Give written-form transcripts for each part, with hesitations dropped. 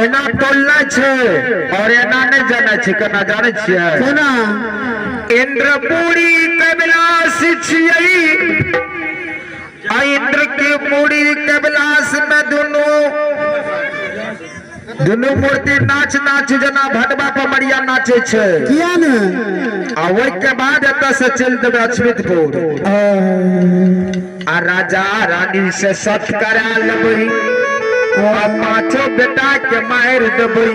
एना तोलना छै और एना नहि जानै छै। केना जानै छियै? केना? इंद्रपुरी कैलाश छियै आ इंद्र के पूरी कैलाश में दुनू दुनू मूर्ति नाच नाच जना भटवा पमरिया नाचे छै। किया ने? आ ओहि के बाद एतऽ से चलि देबै अछमितपुर आ राजा रानी से सत करा लेबै आ पांचों बेटा के मारि देबै।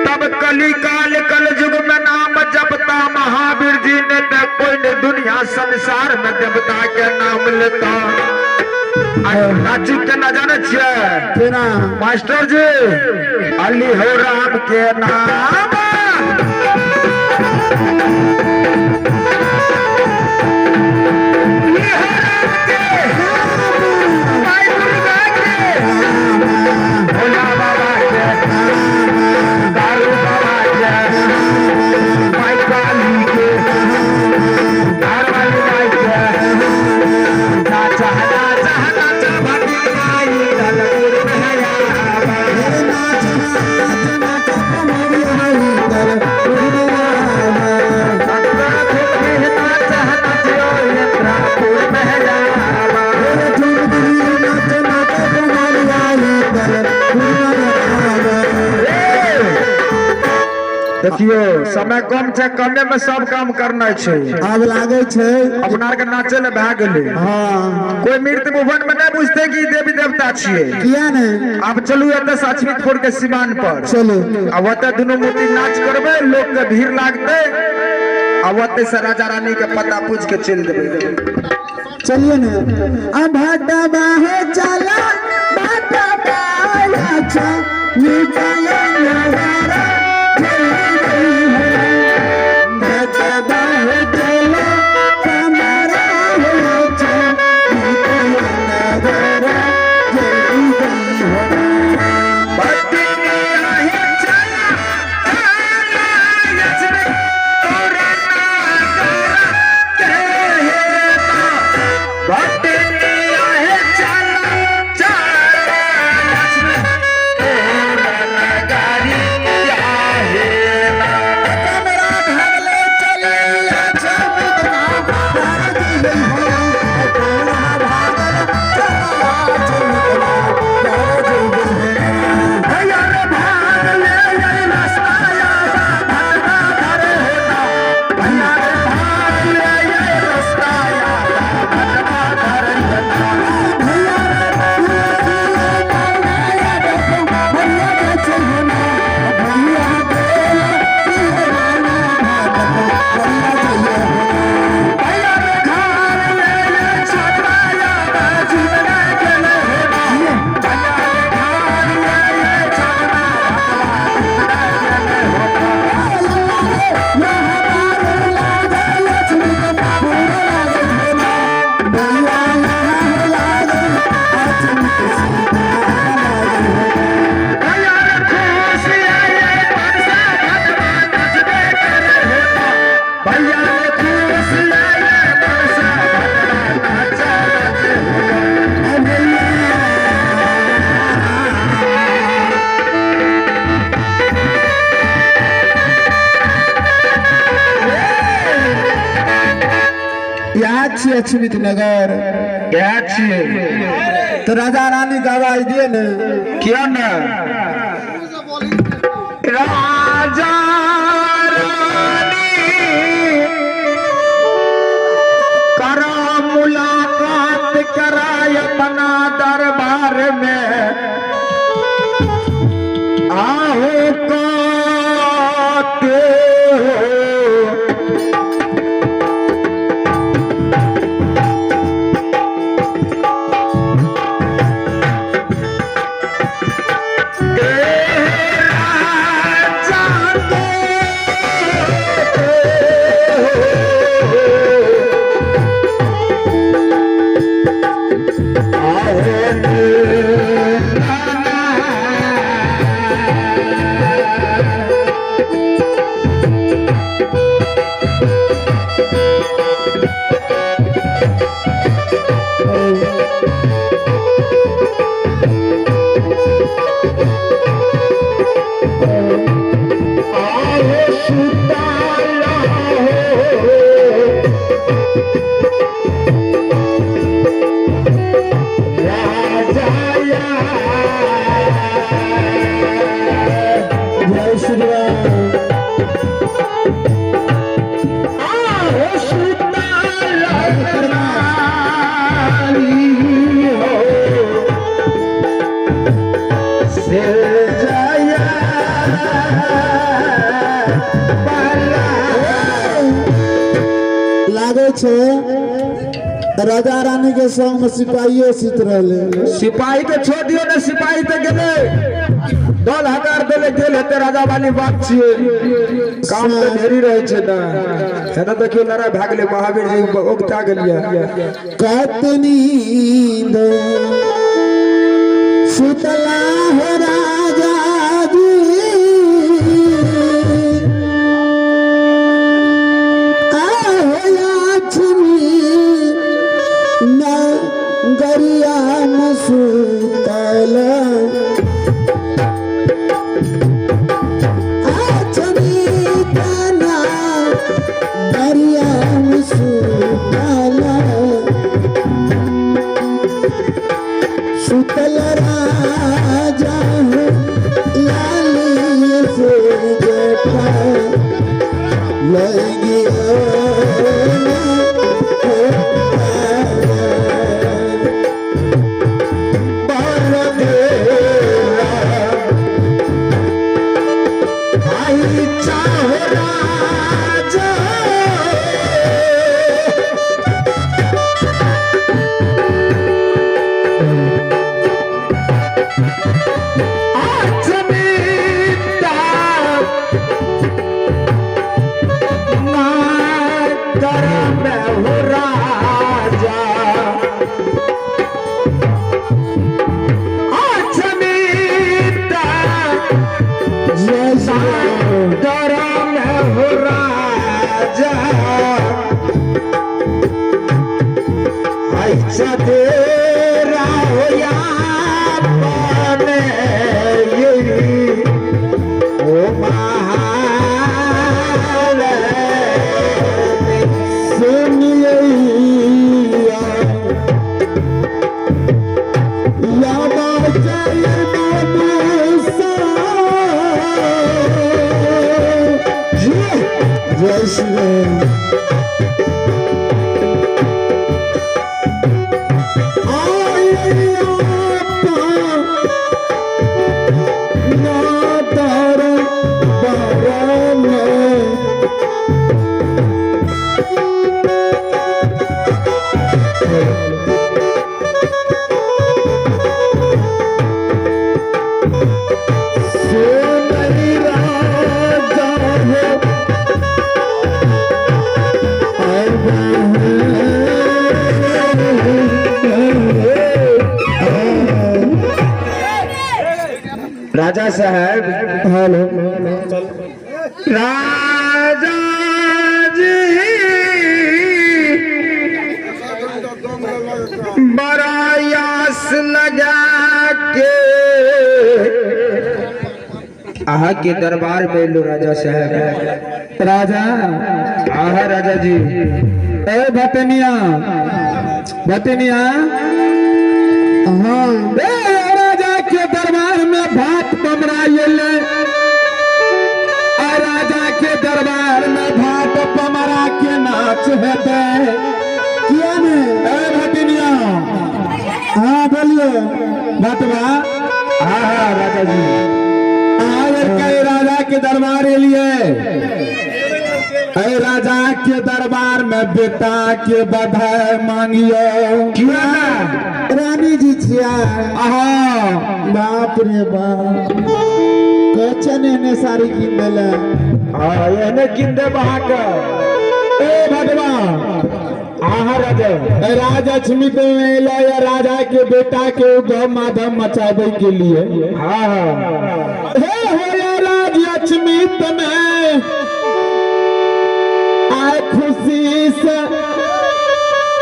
तब कली काल कल युग में नाम जपता महावीर जी ने ते कोई ने दुनिया संसार में देवता के नाम लेता। आ नाचू केना जानै छियै? केना? मास्टर जी अली हो राम के नाम। अली हो राम के, माई दुर्गा के, भोला बाबा के, दारू बाबा के, माई काली के, धारवाली माई के, नाचा नाचा नाचा भक्ति माई दलपुर में आवा। नाच नाच नाच कमरिया दलपुर में आवा। नाच नाच कमरिया दलपुर में आवा। देखियो समय कम छै, कमे में सब काम करना छै। आब लागै छै अपना आर के नाचे ले भए गेलै। हाँ। कोई मृत्यु भुवन में नहीं बुझते कि देवी देवता छियै। किया ने? आब चलू एतऽ से अछमितपुर के सिवान पर। चलू। आ ओतऽ दुनू मूर्ति नाच करबै, लोक के भीड़ लागतै आ ओतऽ से राजा रानी के पता पूछ के चलि देबै। चलिए ने। अब भटवा है चला भटवा अच्छा निकल नगारा चल गई है। भटवा है चला कमरा है अच्छा निकल नगारा चल गई है। बटनिया हे चला चला अछमितपुर नगरा के हे ना। बटनिया हे चला चला अछमितपुर नगरिया हे ना। कमरा भागले चले अच्छा मितना भारती गई है। कमरा भागल चला अच्छा मितना भारती गई है। भैया रे भाग ले ये रस्ताया भटवा धरे ना। भैया रे भाग ले ये रस्ताया भटवा धरे ना। भैया रे भैया बेचे होना भैया भैया रे घर ले ये छतराया जीवन गेले ना। भैया रे घर ले ये छतराया गेले होना। भैया रे खुशी आए मनसा भगवा नचबे करे होना। भैया रे खुशी आए मनसा भगवा नाचा नाचे होना। याद छी अछमित नगर। इएह छियै। तो राजा रानी के आवाज दिए ने। किया ने राजा रानी करा मुलाकात कराय अपना दरबार में आहो काते हो। राजा राजा जय श्री राम। आहो सुतल रानी हो से जया बाला। लागे छे राजा रानी के संग में सिपाहियो सुत रहले। सिपाही के छोड़ दियो ने, सिपाही तो गेले दल हजार देले गेल हेते, राजा वाली बात छिए, काम तो ढेरी रहे छे ना। एना देखियो लड़ाई भाग गेलै, महावीर जी उगता गेलिए। कत नींद सुतला हो राजा जी, आहो लक्ष्मी नगरिया में सुतल, लक्ष्मी नगरिया में सुतल, सुतल राजा हो लाली से जेठा लगी। भाई चाहो राजा आचमिता ना करम हो राजा, आचमिता जय श्री राम। करम हो राजा, ऐसा तेरा हो या पाने यही ओ महाल। सुनिए या बाजय बाबू, जय श्री राम। राजा साहब, हेलो राजा जी बरायास लगा के आहा के दरबार में लो राजा साहब। राजा आहा राजा जी। ए भटनिया, भटनिया, हाँ ए राजा के दरबार में भात पमराइले, राजा के दरबार में भात पमरा के नाच हेते किया ने? ए भटनिया, हाँ बोलिए भटवा। हाँ हाँ राजा जी। आयर के राजा के दरबार लिए, अरे राजा के दरबार में बेटा के बधाई मांगियो। किया ना? रानी जी छिया। आहा बाप रे बाप, कचन एने साड़ी किन देला। हाँ एने किन दे बहा के। ए भगवान, आहा राजा। राजा लक्ष्मी के या राजा के बेटा के उद्यम माधम मचावे के लिए। हाँ हाँ। हे हो राज लक्ष्मी तुम्हें आए खुशी से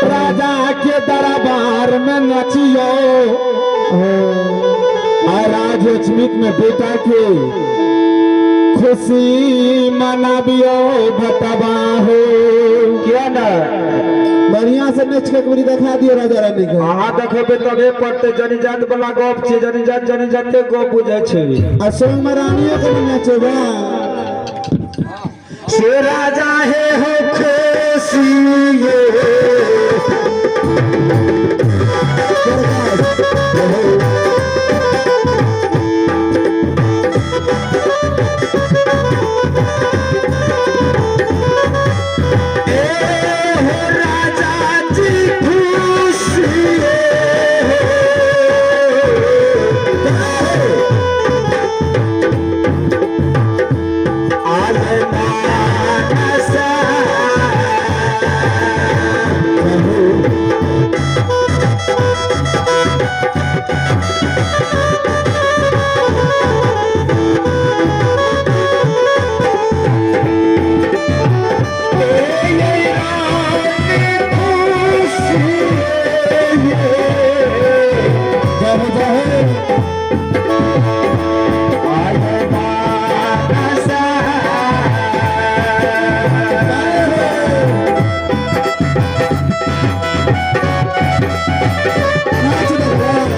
राजा के दरबार में नचियो। और राज लक्ष्मी में बेटा के खुशी मनाबियो भटवा हो। किया ना बढ़िया से नच के एक बेरी देखा दियो राजा रानी के। अहाँ देखेबै तबे पड़तै, जनीजात वाला गप छै, जनीजात जनीजाते गप बुझै छै। आ संग में रानियो के भी नचेबा। से राजा हे हो खुशी ये। ए हो राजा जी खुशी ये। जय हो जय हो। नाच देखो।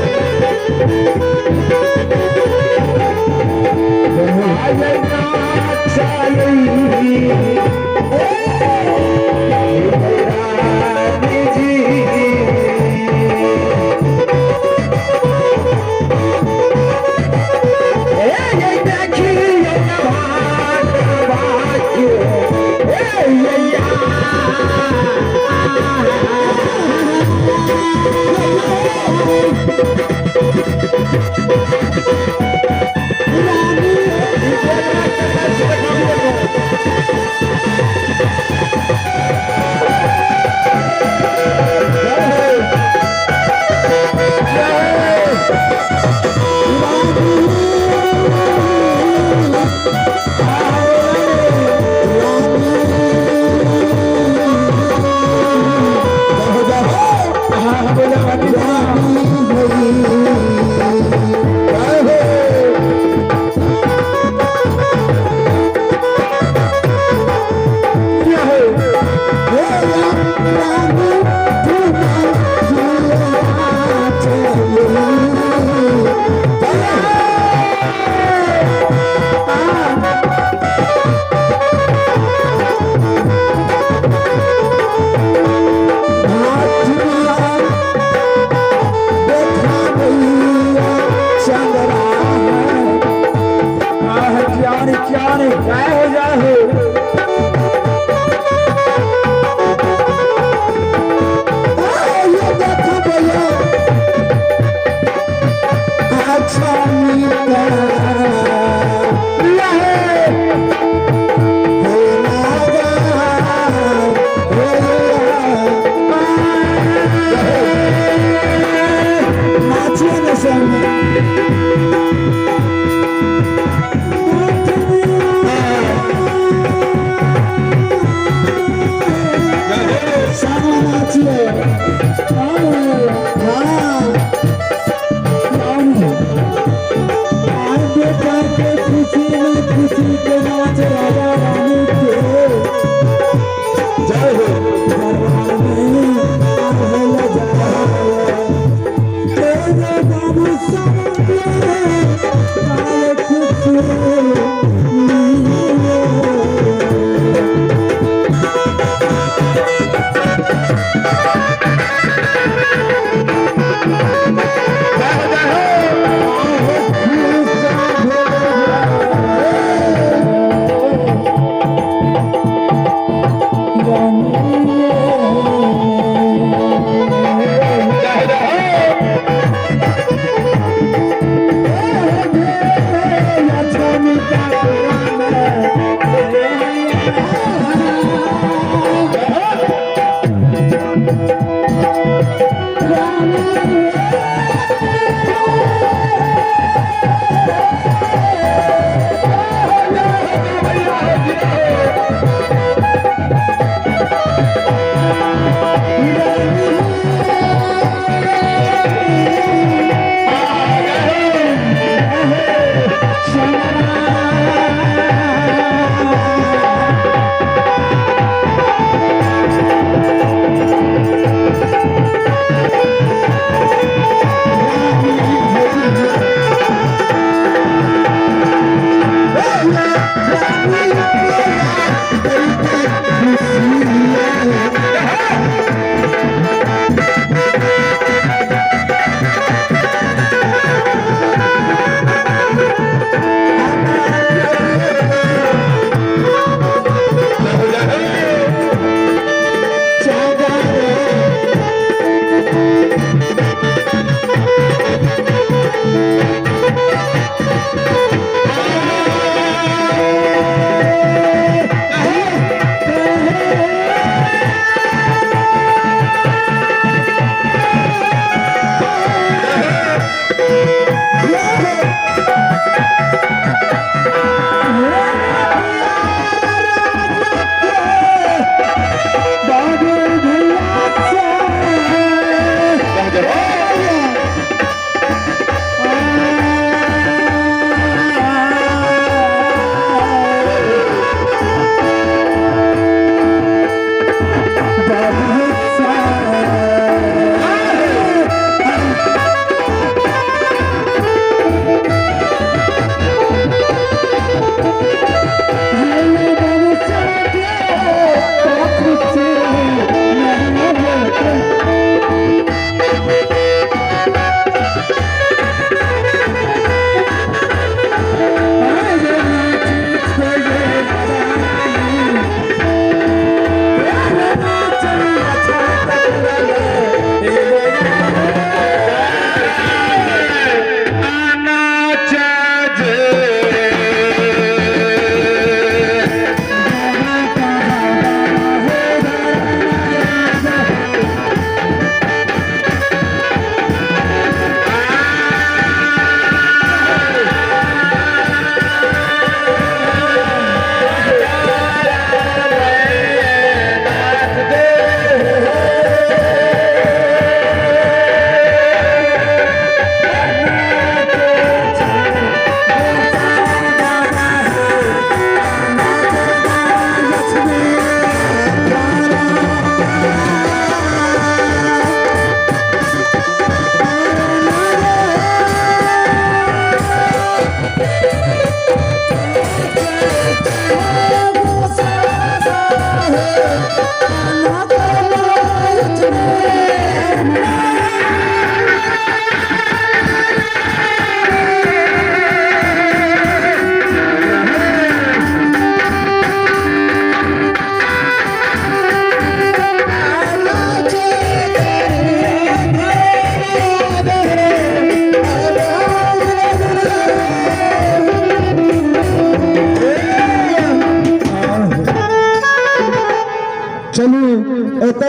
जय हो जय हो। जय हो। जय हो।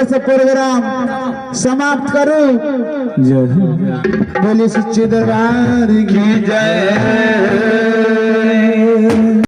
एतय से प्रोग्राम समाप्त करू। जय बोली सच्चे दरबार की जय।